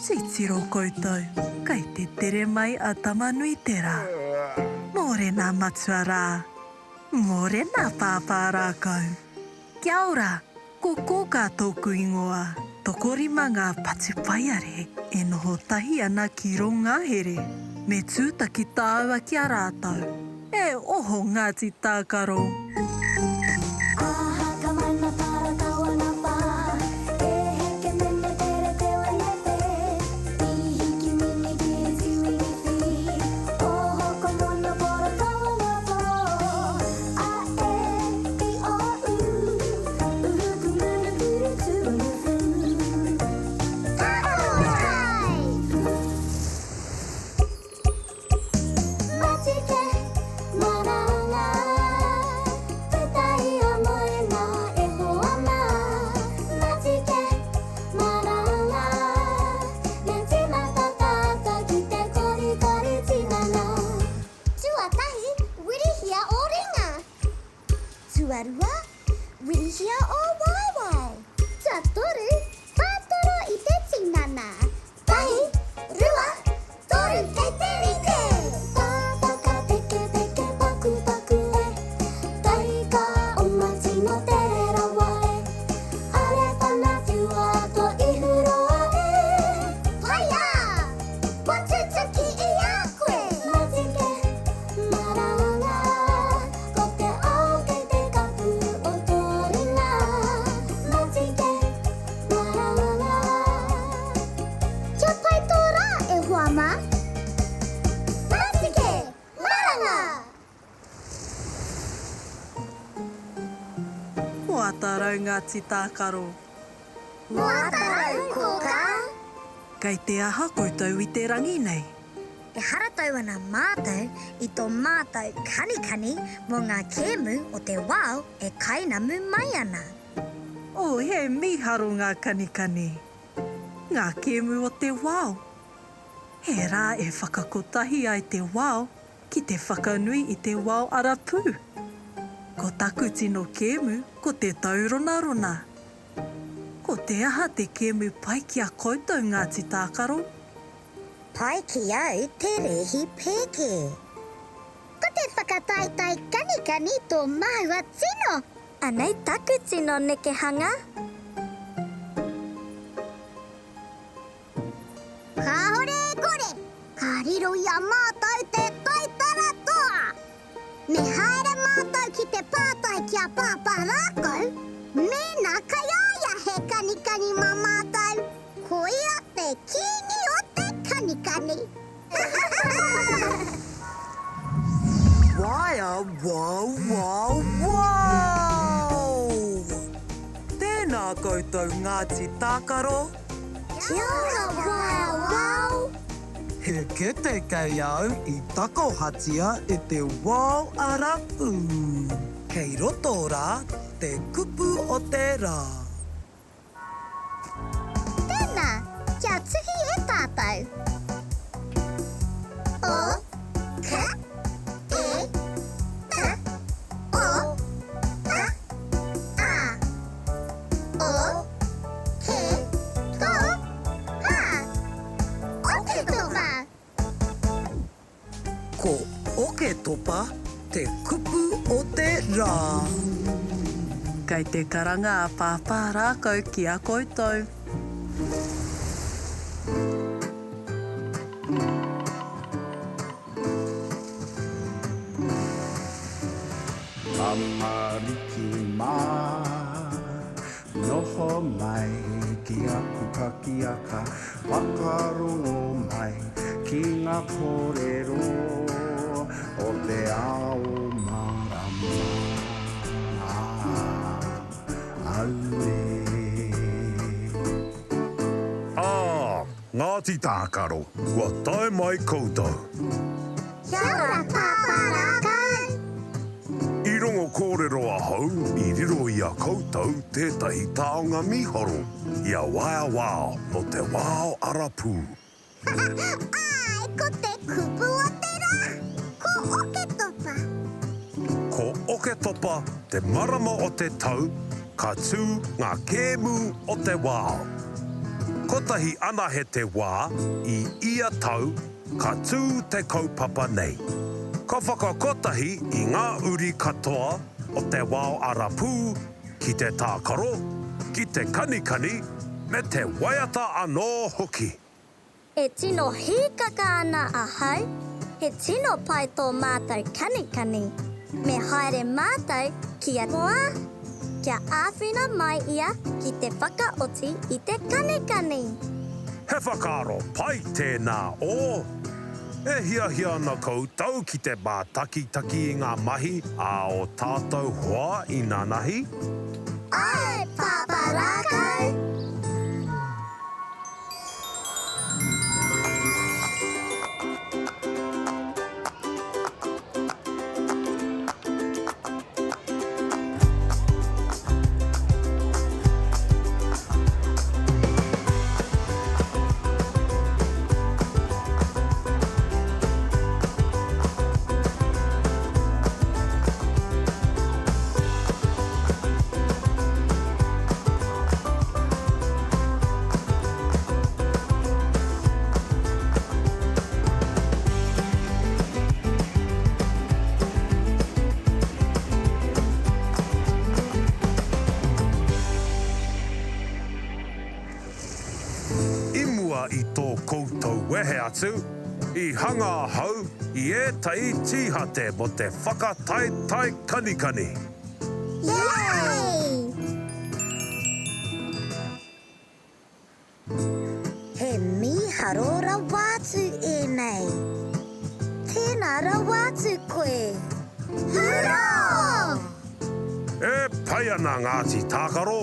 Titiro koutou, kei te tere mai a Tamanuiterā. Mōrena matua rā. Mōrena pāpā rākau. Kia ora, ko Kōkā tōku ingoa. Tokorima ngā patupaiarehe e noho tahi ana ki rō ngahere. Me tūtaki tāua ki a rātou. E oho Ngāti Tākaro! Tuarua, wirihia ō waewae. Tuatoru, whātoro i te tinana. Tahi, rua, toru kei te rite! Pāpaka peke peke paku paku e Taika oma tino tere rawa e Are whana whiua to ihu roa e Whaia! Kua tutuki i a koe! Matike, maranga, ko te ao kei te kapu o tō ringa. Matike, maranga. Kia pai tō rā e hoa mā! Matike, maranga! Moatarau Ngāti Tākaro. Moatarau Kōkā. Kei te aha koutou i te rangi nei? E haratau ana mātou i tō mātou kanikani mō ngā kēmu o te wao e kainamu mai ana. Oh, he mīharo ngā kanikani! Ngā kēmu o te wao! He rā e whakakotahi ai te wao ki te whakanui i te wao arapū. Ko taku tino kēmu ko te tauronarona. Ko te aha te kēmu pai ki a koutou Ngāti Tākaro? Pai ki au te rēhi pēke. Ko te whakataetae kanikani tō māua tino. Anei taku tino nekehanga. Kāore e kore, ka riro i a mātou te taitara toa! Me haere mātou ki te pātai ki a Pāpā Rākau mēnā kei a ia he kanikani mā mātou. Ko ia te kīngi o te kanikani! Waea wow wow wow! Tēnā koutou Ngāti Tākaro! Kia ora Waea wow! He kete kei au i takohatia e te wao arapū. Kei roto rā te kupu o te rā. Tēnā, kia tuhi e tātou. O, K, E, T, O, P, A. O, K, To, Pa. Oketopa. Ko Oketopa te kupu o te rā. Kei te karanga a Pāpā Rākau ki a koutou. Tamariki mā, noho mai ki aku pakiaka, whakarongo mai ki ngā kōrero o te ao mārama. Auē. Ā, Ngāti Tākaro, kua tae mai koutou. Kia ora Pāpā Rākau! I rongo kōrero ahau i riro i a koutou tētahi taonga mīharo, i a Waea Wao nō te wao arapū. Āe, ko te kupu o te rā, ko Oketopa. Ko Oketopa te marama o te tau ka tū ngā kēmu o te wao. Kotahi anahe te wā i ia tau ka tū te kaupapa nei. Ka whakakotahi i ngā uri katoa o te wao arapū ki te tākaro, ki te kanikani, me te waiata anō hoki. E tino hīkaka ana ahau, he tino pai tō mātou kanikani. Me haere mātou ki a Moa kia āwhina mai ia ki te whakaoti i te kanikani. He whakaaro pai tēnā, ō. E hiahia ana koutou ki te mātakitaki i ngā mahi a ō tātou hoa inanahi? Āe, Pāpā Rākau! I mua i tō koutou wehe atu, i hanga ahau i ētahi tīhate mō te whakataetae kanikani. Yay! He mīharo rawa atu ēnei. Tēnā rawa atu koe. Hurā! E pai ana Ngāti Tākaro,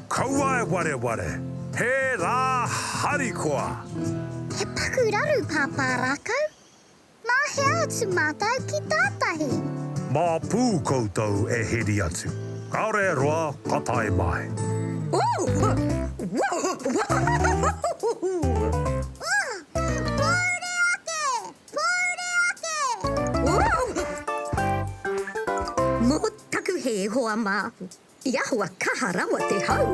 kaua e wareware, he rā harikoa! He paku raru Pāpā Rākau. Mā hea atu mātou ki tātahi? Mā pū koutou e heri atu. Kāore e roa ka tae mai. Pōuri ake! Pōuri ake! Mō taku hē, hoa mā. I ahua kaha rawa te hau.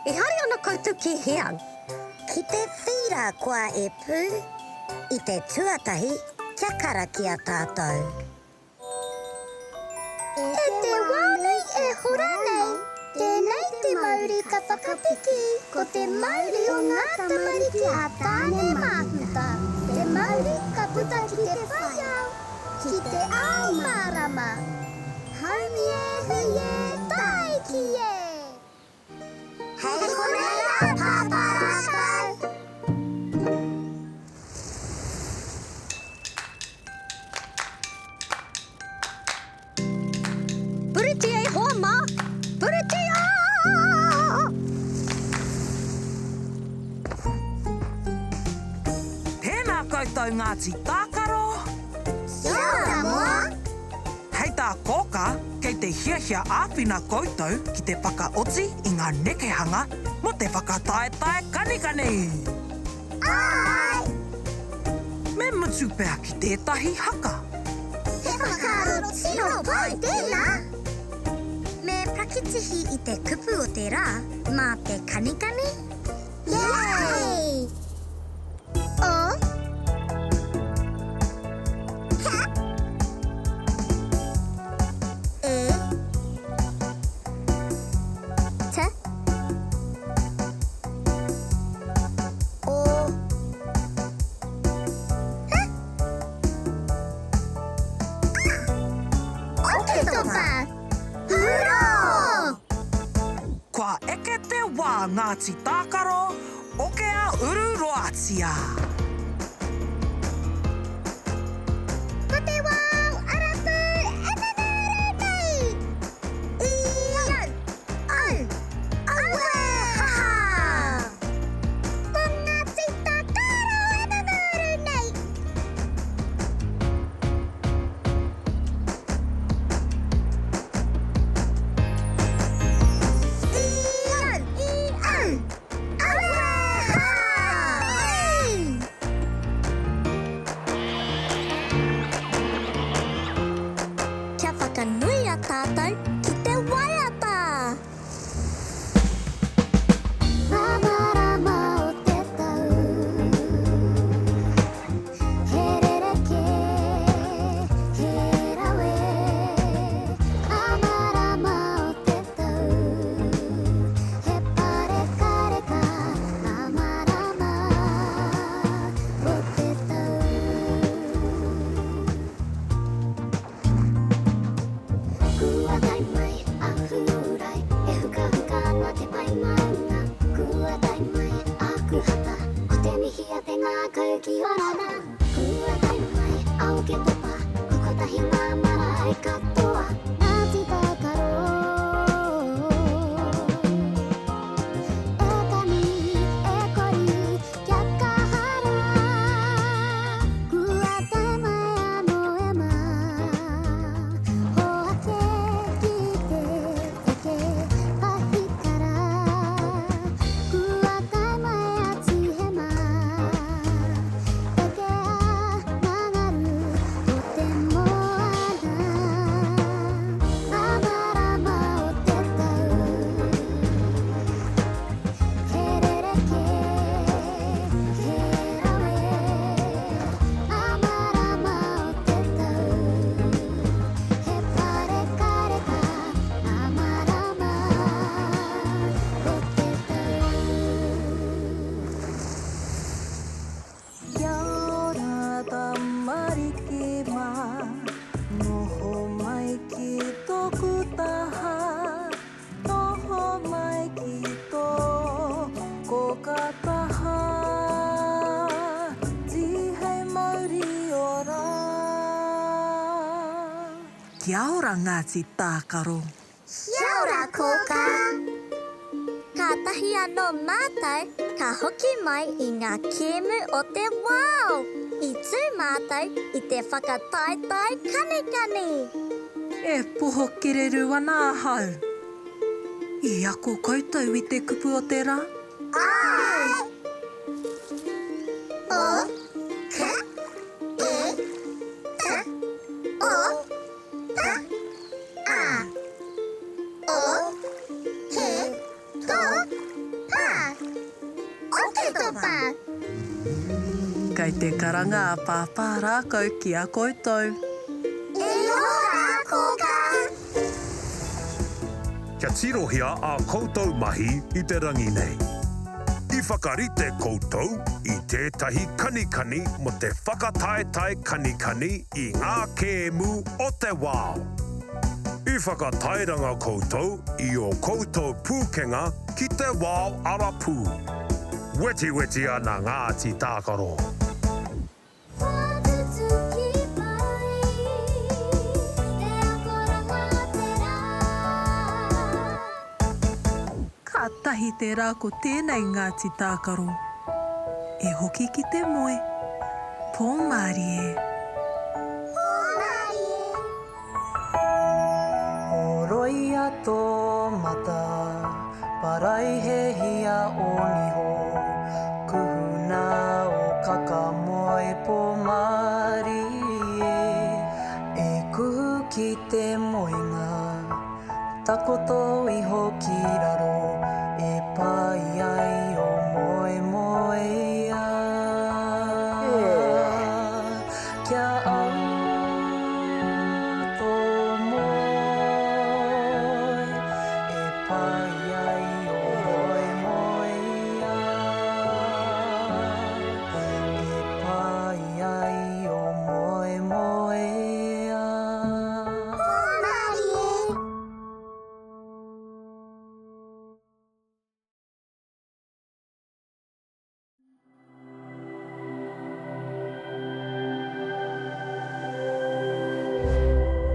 E haere ana koutou ki hea? Ki te whīra koa e pū, i te tuatahi kia karakia tātou. E te wā nei e hora nei, tēnei te mauri ka whakapiki, ko te mauri o ngā tamariki a Tāne Māhuta, te mauri ka puta ki te whai ao. Ki te ao mārama. Haumi e hui e, tāiki e! Hei konei rā, Pāpā Rākau! Puritia e hoa mā! Puritia! Tēnā koutou Ngāti Tākaro! Kia ora Moa! Hei tā Kōkā, kei te hiahia āwhina koutou ki te whakaoti i ngā nekehanga mō te whakataetae kanikani! Āe! Me mutu pea ki tētahi haka. He whakaaro tino pai tēnā! Me pakitihi i te kupu o te rā mā te kanikani? Yay! O. He. E. T. O. H. A! Oketopa! Hurā! Kua eke te wā Ngāti Tākaro, Okea Ururoatia! Ko te wā o Arapū e nanuru nei! I au! Au! Auē! Ha ha! Ko Ngāti Tākaro e nanuru nei! taku haka Ko te mihi a te ngākau ki orana Kua tae mai a Oketopa Ko kotahi ngā marae katoa Ngāti Tākaro E kani, e kori, kia kaha rā Kua tae mai anō e mā Hoake ki te eke pahikara Kua tae mai a Tīhema Eke a ngā ngaru o te moana Ngā marama o te tau He rerekē, he rawe Ngā marama o te tau He pārekareka ngā marama o te tau. Kia ora tamariki mā, noho mai ki tōku taha, noho mai ki tō kōka taha, tīhei mauri ora. Kia ora Ngāti Tākaro. Kia ora Kōkā. Kātahi anō mātou ka hoki mai i ngā kēmu o te wao. I tū mātou i te whakataetae kanikani. E poho kereru ana ahau. I ako koutou i te kupu o te rā? Āe! O, K, E, T, O, P, A, O, K, To, Pa. Oketopa! Kei te karanga a Pāpā Rākau ki a koutou. E noho rā, Kōkā! Kia tirohia ā koutou mahi i te rangi nei. I whakarite koutou i tētahi kanikani mō te whakataetae kanikani i ngā kēmu o te wao. I whakatairanga koutou i ō koutou pūkenga ki te wao arapū. Wetiweti ana Ngāti Tākaro. Whakatutuki pai te akoranga o te rā. Kātahi te rā ko tēnei Ngāti Tākaro. E hoki ki te moe. Pō mārie. Pō mārie. Horoia tō mata, paraihehia ō niho, kuhuna ō kaka moe pō mārie, e kuhu ki te moenga, takoto iho ki raro, e pai ai ō moemoeā. Kia au tō moe e pai ai ō moemoeā, e pai ai ō moemoeā. Hōmarie.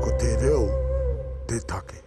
Ko te reo te take.